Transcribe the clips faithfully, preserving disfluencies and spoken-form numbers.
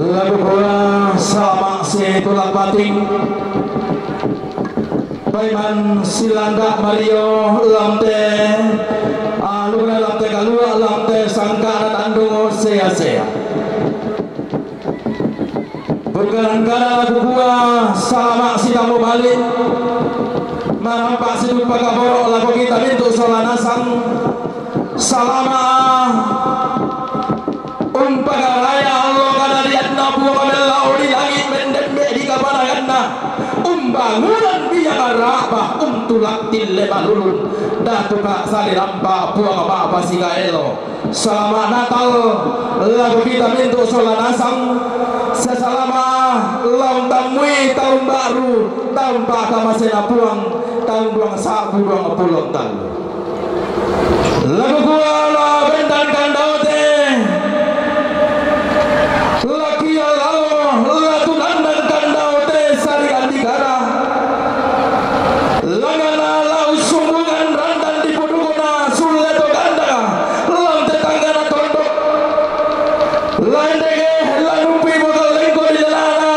Lagu kua salama' si tulak bating. Paiman Silanda Mario lam te, ah, lugna lam te kalua' lam te sangka'na tandung sea-sea. Bukanan kana lagu kua salama' si tammu bali'. Marampa' si dumpa kaboro' lako kita mintu' sola nasang. Salama' umpagaraya allo kadadianna Puang mellao di langi' mendemme' di kapanaganna. Umbangunan biang ra'ba untulak tille malulun. Datu ka sali rampa Puang ma'pasikaelo. Salama' Natal lako kita mintu' sola nasang. Sasalama' la untammui taun ba'ru, taun pa'kamasena Puang, taun duang sa'bu duang pulo tallu. Lagu kua la bendan kandaote, la kiallalo, la tunandan kandaote sari andikara. Langana la ussumbungan randan dipudukuna sulle to gandaka, lan te tangngana tondok. La endege la nupi bogallengko di lelana.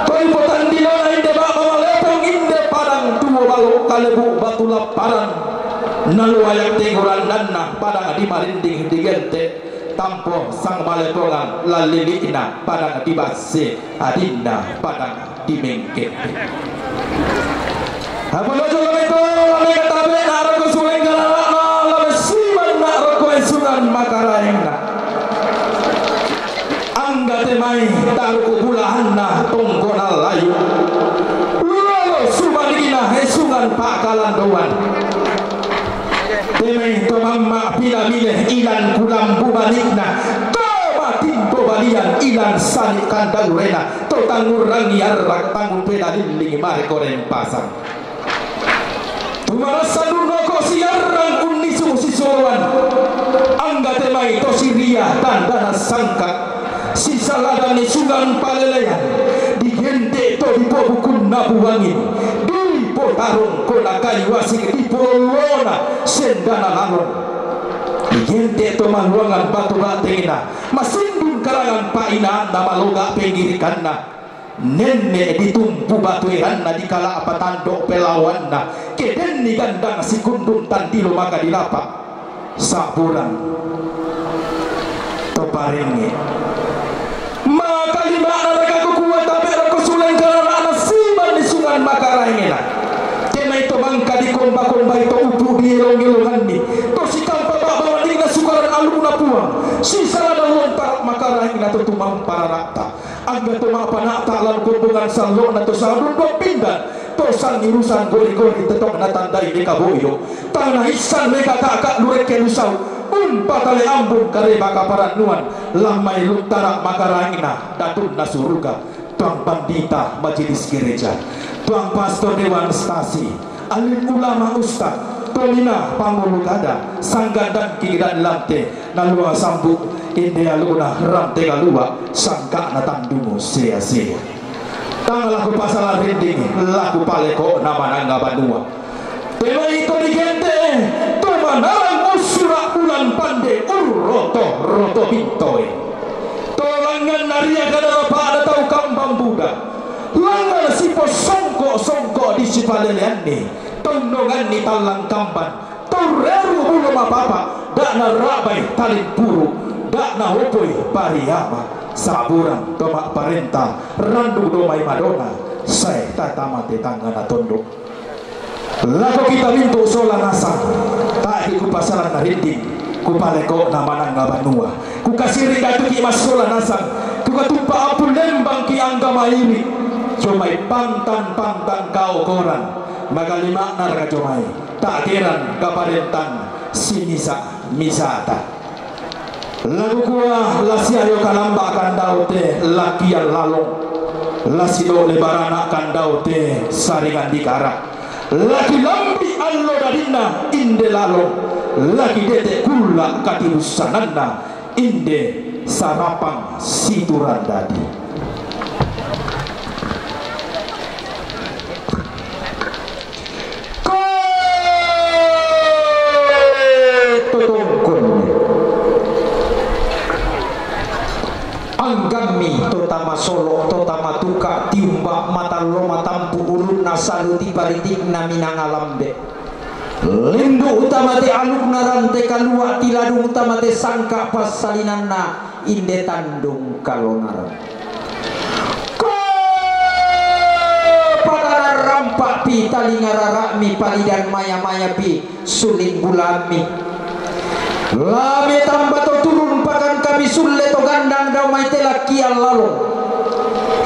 To dipotandilona inde ba'ba malepong inde padang tuo balo kalebu batu lapparan. Naluayak tegurandanna padang di marinding di gente tampo sang malepongan lalili'na padang di basse adinna padang di mengke. Apa lo jolo itu lame katabe naro ko suleng gararana lame siman naro ko esungan makaraengna. Angga te mai taru ko bulahanna tongkona layu. Lolo sumanikina esungan pakalandoan. Te mai to mamma' pinamile ilan kulambu balikna, to matimbo balian ilan sani' kandaurena, to tangurrangi arrak tangupeda lilling mare koreng pasang. Tumarassan unnoko siarrang unnisu sisoloan, angga te mai to siria tandana sangka. Sisaladan isungan palelean, digente' to dipobukunna buangin, dipotarong kona kayu asik dipolona sendana lalong. Digente' to maluangan batu batengna, masindun karangan pa'inaanna maloga' penggirikanna. Nenne' ditumpu batu eranna dikala' patando' pelawanna, ke denni gandang sikundung tandilo maka dilapa'. Sa'burang to parengnge'. Makalima'na raka kukua tabe' roko suleng karara'na siman isungan makaraengena. Te mai to mangka dikomba-kombai to upu' dielong-elonganni, to sikampa ba'ba maningna sukaran alukna Puang, sisala daun tara' makaraengna to tumampa rara'ta. Angga to ma'pana'ta lan kombongan sallo'na to sa'bu duang pindan, to sangirusan gori-gori tetto'na tandai mekaboyo, tang naissan mekaka'ka' lurekke lusau, umpatale ambung kareba kaparannuan, lan mai luttara' makaraengna datunna suruga, tuang pandita majelis gereja, tuang pastor dewan stasi, alim ulama ustad, tolina pangulu kada, sangga dangki dan lante, nalua sambu, inde aluna rante galua, sangka'na tandungu sea-sea. Tang laku pasala rinding, laku paleko na mananga banua. Te mai to digente', to manarang ussura' bulan pande urroto-roto bintoe. To langngan naria kada lapa'na tau kambang buda. Langngan siposongko'-songko' di sipaleleanni, tonnonganni tallang kamban, torreru bulo mapapa, da'na ra'bai talimpuru, da'na opoi pariama, saburang to ma'parenta, randu domai madona, sae tatamate tangngana tondok. Lako kita mintu' sola nasang, tae' kupasalan narinding, kupaleko na mananga banua. Kukasiri' datuki' massola nasang, kukatumpa ampun lembangki' angga mairi', jomai pantang-pantang kaokoran, magalima'na raka jomai, ta'geran kaparentan simisa-misata. Lagu kua la siayo kalamba' kandao te lakian lalong, la sido' lebarana' kandao te saringan dikara. Laki lambi' allo dadinna inde lalong, laki dete' kulla' katibussananna inde sarapang situran dadi. Koe totongkon. Anggammi Solo' to tama tuka' tiumba' matallo matampu' ulunna salu ti paritikna minanga lambe'. Lendu' tama te alukna rante kalua' tiladung tama te sangka' passalinanna inde tandung kalonaran. Ko patanarrampa'pi talinga rara'mi palidan maya-mayapi suling bulaammi. La metamba to turun pakan kami sulle to gandang dao mai te lakkiang lalong.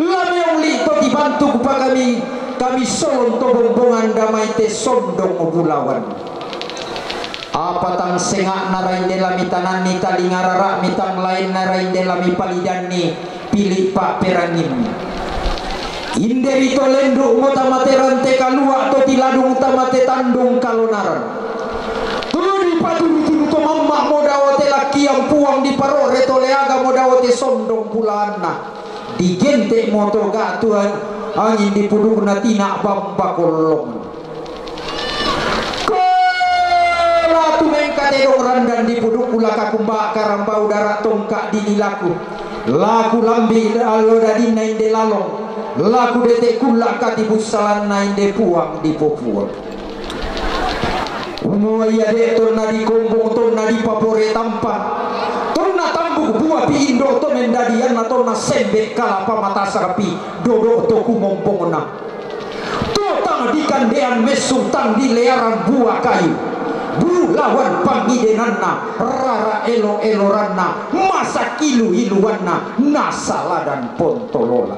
La meongli' to tibantuk pakami kami solon to bombongan dao mai te sondong bulawan. Apa tang senga'na rainde lami tananni talinga rara'mi tang laenna rainde lami palidanni pili' pa'perangimmi. Inde ri to lendu'mo tama te rante kalua' to tiladung tama te tandung kalonaran. Tu dipaturu-turu to mamma'mo dao te lakkiang puang diparo're to leagamo dao te sondong bulaanna. Digente'mo to ga'tu angin dipudukna tina' bamba kollong. Ko la tumengka tedong randan dipudukku la kakumba karambau dara tongka dinilaku. La kulambi allo dadinna inde lalong. La kudete kulla katibussalanna inde puang dipopuang. Umua ia de' tonna dikombong tonna dipapore tampa. Tonna tambuk buapi indo' to mendadianna tonna sembe' kalapa matasapi dodo' to kumombongna. To tang dikandean messu tang dilearan bua kayu. Bulawan pangidenanna, rara elo-eloranna, masa kilu-iluanna, nasaladan pontolola.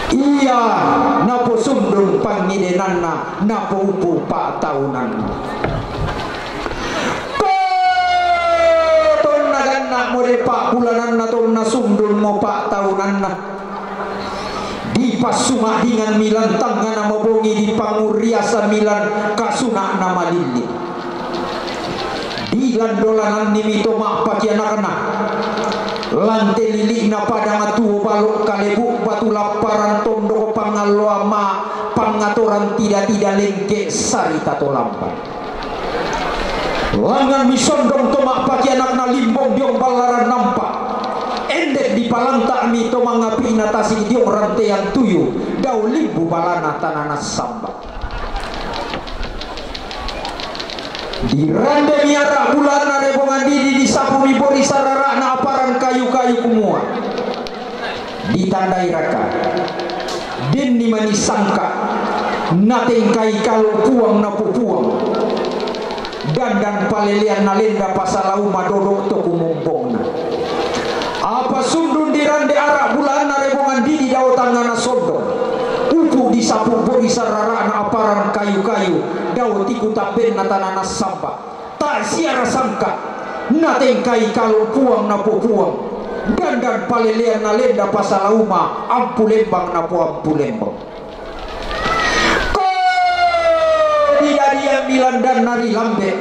Ia naposundun pangidenanna, napoupu pa'taunanna. Ko tonna ganna'mo de' pa'bulananna tonna sundunmo pa'taunanna. Dipassumadinganmi lan tangngana mabongi dipanguriasammi lan kasuna'na malilli. Dilandolanannimi to ma'pakianakna. Lante lili'na padang tuo balo' kalebu batu lapparan tondoko pangalloamma pangatoran tida-tida lengke sarita to lamban. Langnganmi sondong to ma'pakianakna limbong diong ballaran nampa. Endek dipalanta'mi to mangapi'na tasik diong rantean tuyu dao limbu balana tanana samba. Dirandemi ara' bulaanna rebongan didi disapumi bori sarara'na aparan kayu-kayu kumua. Ditandai raka. Denni mani sangka. Natengkai kalo puang napopuang. Dandan palelean nalenda pasalauma dodo' to kumombongna. Apa sundun dirande ara' bulaanna rebongan didi dao tangngana sondong. Upu' disapu bori sarara'na aparan kayu-kayu dao tiku tambenna tanana samba. Ta' siara sangka. Natengkai kalo puang napopuang. Dandan palelean nalenda pasalauma ampulembang napoampulembang. Ko didadian milan dan nari lambe,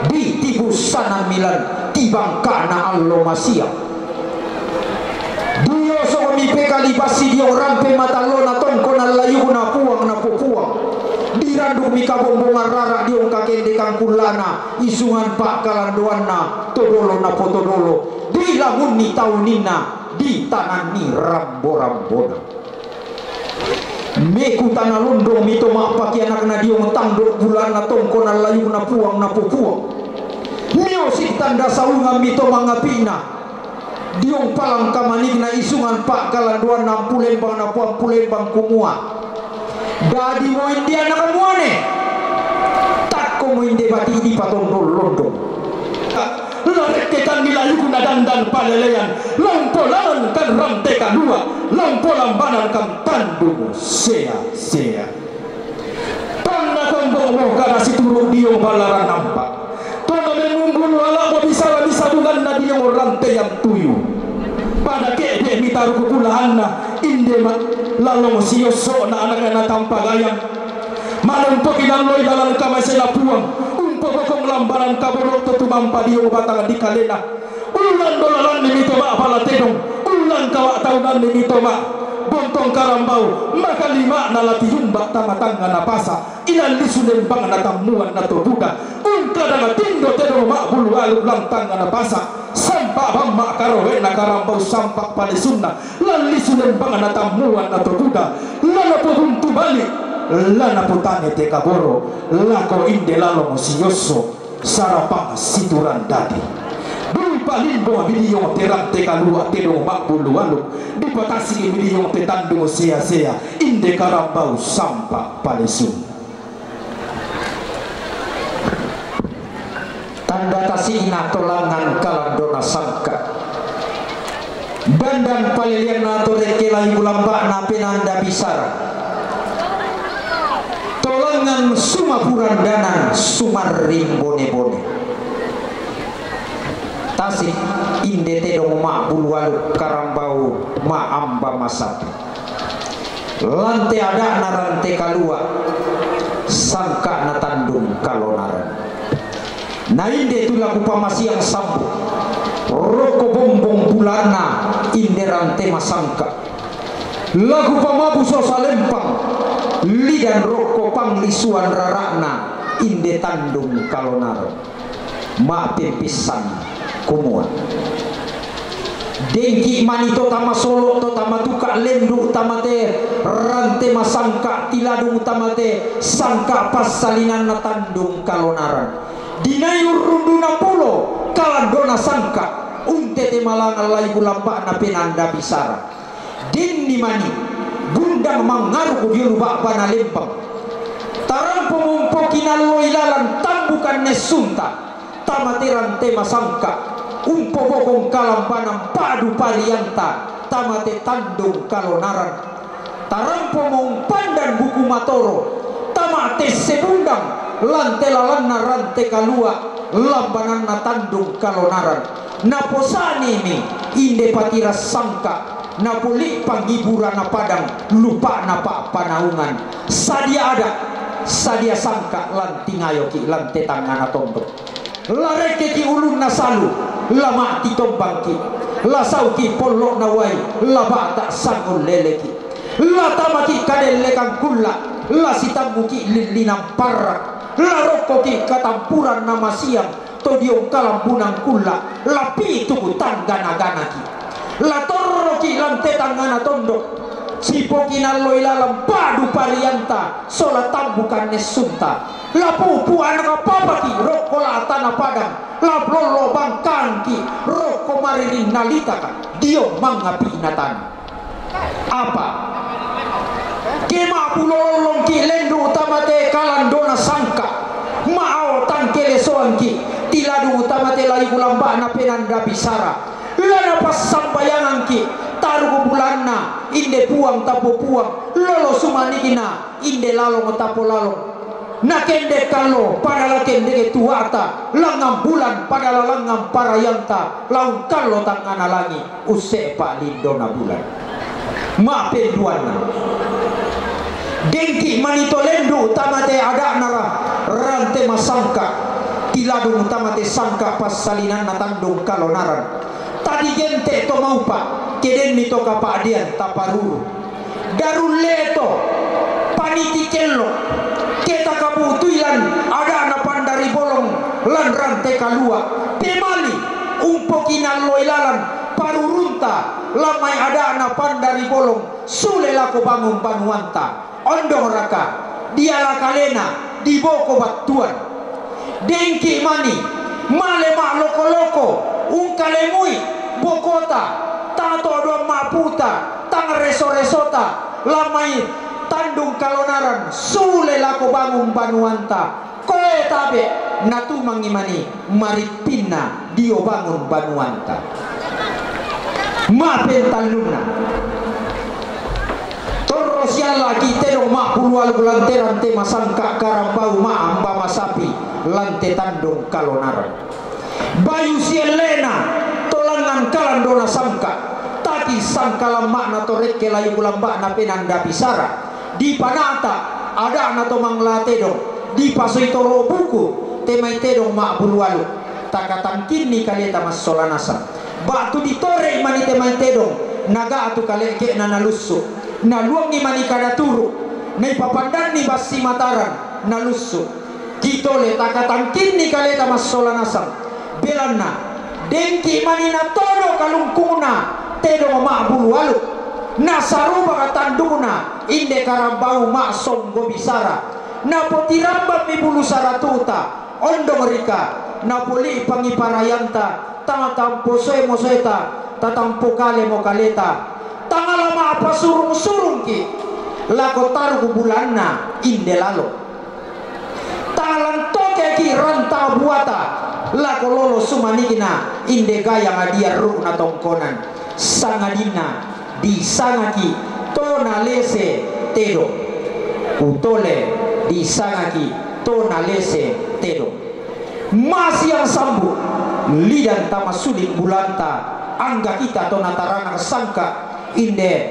ditibussanan milan tibangkana allo masia. Diosomi pekali bassi diong rampe matallona tongkonan layukna puang napopuang. Dirandukmi kabombongan rara diong kakendekan kullana isungan pa'kalandoanna todolo napotodolo. Dilamunni tauninna ditananni rambo-rambona. Mekutana londong mito ma'pakianakna diong tando' bulanna tongkonan layukna puang napopuang. Miosi tanda saungan mito mangapi'na diong palang kamanikna isungan pa'kalandoanna ampulembang napoampulembang kumua. Dadi mo inde anak muane. Takko mo inde bati dipatondol londong. Larekkekanni layukna dandan palelean, lampo lalan kan ramte kalua, lampo lambanan kan tandung sea-sea. Tonna kombongmo kada situru' diong ballaran nampa. Tonna mengumbulu ala'mo bisara-bisabunganna diong rantean tuyu. Pada ke'de' mitaruku bulaanna, inde ma-, lalong siosso'na anakna tampa gayang. Mane umpokinalloi lalan kamasena Puang, umpobokong lambanan kaboro' to tumampa dio batang dikalena. Ullang dolalanni mito ma' pala tedong, ullang kawa' taunanni mito ma' bontong karambau, maka lima'na la tiyumba tama-tangngana pasa, ilallisu lembangna tammuanna to buda. Kadang tindo tedong ma'bulu alu' lantangana basa', sampa' bamma' karohenna karambau sampa' palesunna, lan lisu lembangna tammuanna to kuda, la napobuntu bali', la napotane te kaboro, lako inde lalong siosso, sarapang siturang dadi. Dui pa'limbong bidiyong te rante kalua' tedong ma'bulu alu', dipatasiki bidiyong te tandung sea-sea, inde karambau sampa' palesunna. Tanda tasi'na to langngan kalandona sangka'. Dandan paleleanna to rekke layu lamba'na penanda bisara. To langngan sumapuran danan sumarring bone-bone. Tasik inde tedong ma'bulu alu' karambau ma'amba masatu. Lan te ada'na rante kalua', sangka'na tandung kalonaran. Na inde tu la kupamasiang sambu, rokko bombong bulanna inde rante masangka'. La kupamabuso salempang, lidan rokko panglisuan rara'na inde tandung kalonaran. Ma'pempissan kumua, dengki' mani to tama solo', to tama tuka' lendu' tama te rante masangka' tiladung tama te sangka' passalinanna tandung kalonaran. Dinai urrunduna pulo kalandona sangka', untete malangan layu lamba'na penanda bisara. Denni mani gundang mangaruku dio lu ba'bana lembang. Tarampo mumpoki nalloi lalan tambukan nessunta, tama te rante masangka', umpobokong kalambanan pa'du parianta, tama te tandung kalonaran. Tarampo mumpandan buku matoro, tama tesse bundang, lan te lalanna rante kalua', lambananna tandung kalonaran. Naposa'nimi inde patirassangka', napoli'pang iburana padang, lupa'na pa'panaungan. Sadia ada', sadia sangka' lan tingayoki' lan te tangngana tondok. La rekkeki' ulunna salu, la ma'titombangki', la sauki' pollo'na uai, la ba'ta' sangulleleki'. La tamaki' kadellekang kulla', la sitammuki' lillinang parra', la rokkoki' katampuranna masiang to diong kalambunang kulla', la pitu tanggana-ganaki'. La torroki' lan te tangngana tondok, sipokinalloi lalan pa'du parianta sola tambukan nessunta. La pupu' anaka papaki' rokko la'tana padang, la lollo bangkangki' rokko maririnna litaka dio mangapi'na tana. Apa? Ke ma'pulo lollongki' lendu' tama te kalandona sangka', ma'ao tangkelesoangki' tiladung tama te layu lamba'na penanda bisara. La napassambayangangki' taruku bulanna inde puang tapopuang, lolo sumanikna inde lalong tapolalong. Nakende' kallo pada la kendeke tua'ta, langngan bulan pada la langngan parayanta, la ungkallo tangngana langi', usse'pa lindona bulan. Ma'penduanna, dengki' mani to lendu' tama te ada'na ra-, rante masangka', tiladung tama te sangka' passalinanna tandung kalonaran. Tadigente' to maupa', ke denni to kapa'dean taparuru. Darulle to, paniti kello, ke takabu'tui lan ada'na pandari bolong lan rante kalua', pemali umpokinalloi lalan parurunta lan mai ada'na pandari bolong sule lako bangun banuanta. Ondongraka, diala kalena, diboko battuan. Dengki' mani, male ma'loko-loko, ungkalemui bokota, tang to'doang ma'puta, tang reso-resota, lan mai tandung kalonaran, sule lako bangun banuanta. Koe tabe', natumangngi mani marippinna dio bangun banuanta. Ma'pentallunna, torro sialla'ki' tedong ma'pulu alu' lan te rante masangka' karambau ma'amba masapi lan te tandung kalonaran. Bayu sielle'na to langngan kalandona sangka', taki' sangkalamma'na to rekke layu lamba'na penanda bisara. Dipana'ta ada'na to mangla tedong, dipasoi toro' buku te mai tedong ma'pulu alu'. Takatangkinni kaleta massola nasang. Ba'tu ditore'i mani te mai tedong, naga'tu kale'ke'na nalussu. Naluangngi mani kada turu', naipapandanni bassi Mataram, nalussu. Kitole takatangkinni kaleta massola nasang. Belanna, dengki manina todo kalungkungna tedong ma'bulu aluk. Nasarubaka tandukna inde karambau ma'songgo bisara. Napotirambammi bulu saratuta, ondong rika, napoli'pangi parayanta, tang tampo soe-mosoeta, tatampo kalemo kaleta. Tangala ma'pasurung-surungki lako taruku bulanna inde lalo. Tangala ntokeki rantang buata lako lolo sumanikna inde gayang adia ru'na tongkonan. Sangadinna disangaki to nalese tedong. Utole disangaki to nalese tedong. Masiang sambu, lidan tama suling bulanta, angga kita to nataranak sangka, inde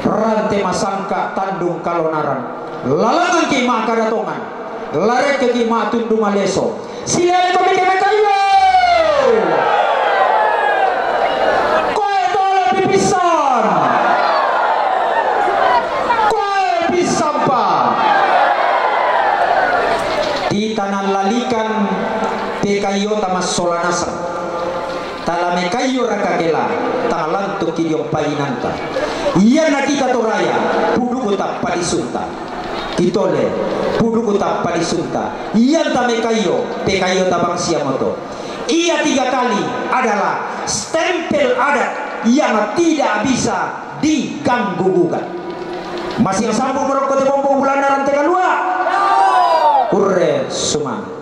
rante masangka tandung kalonaran. Lalangangki ma'kada tongan, larekkeki ma'tundu maleso. Silele to mike mekaiyo. Koe tole pipissan. Koe pissampa. Titanallalikan pekaiyota massola nasang. Tala mekaiyo raka kela, tala lantukki diompai inanta. Iyanna kita toraya, puduku tappa disunta. Kitole, puduku tappa disunta. Iyanta mekaiyo, pekaiyota bangsiamoto. Iya tiga kali adalah stempel adat yang tidak bisa diganggu gugat. Masiang sambu marokko te bombo bulanna rante kalua. Kurre sumang.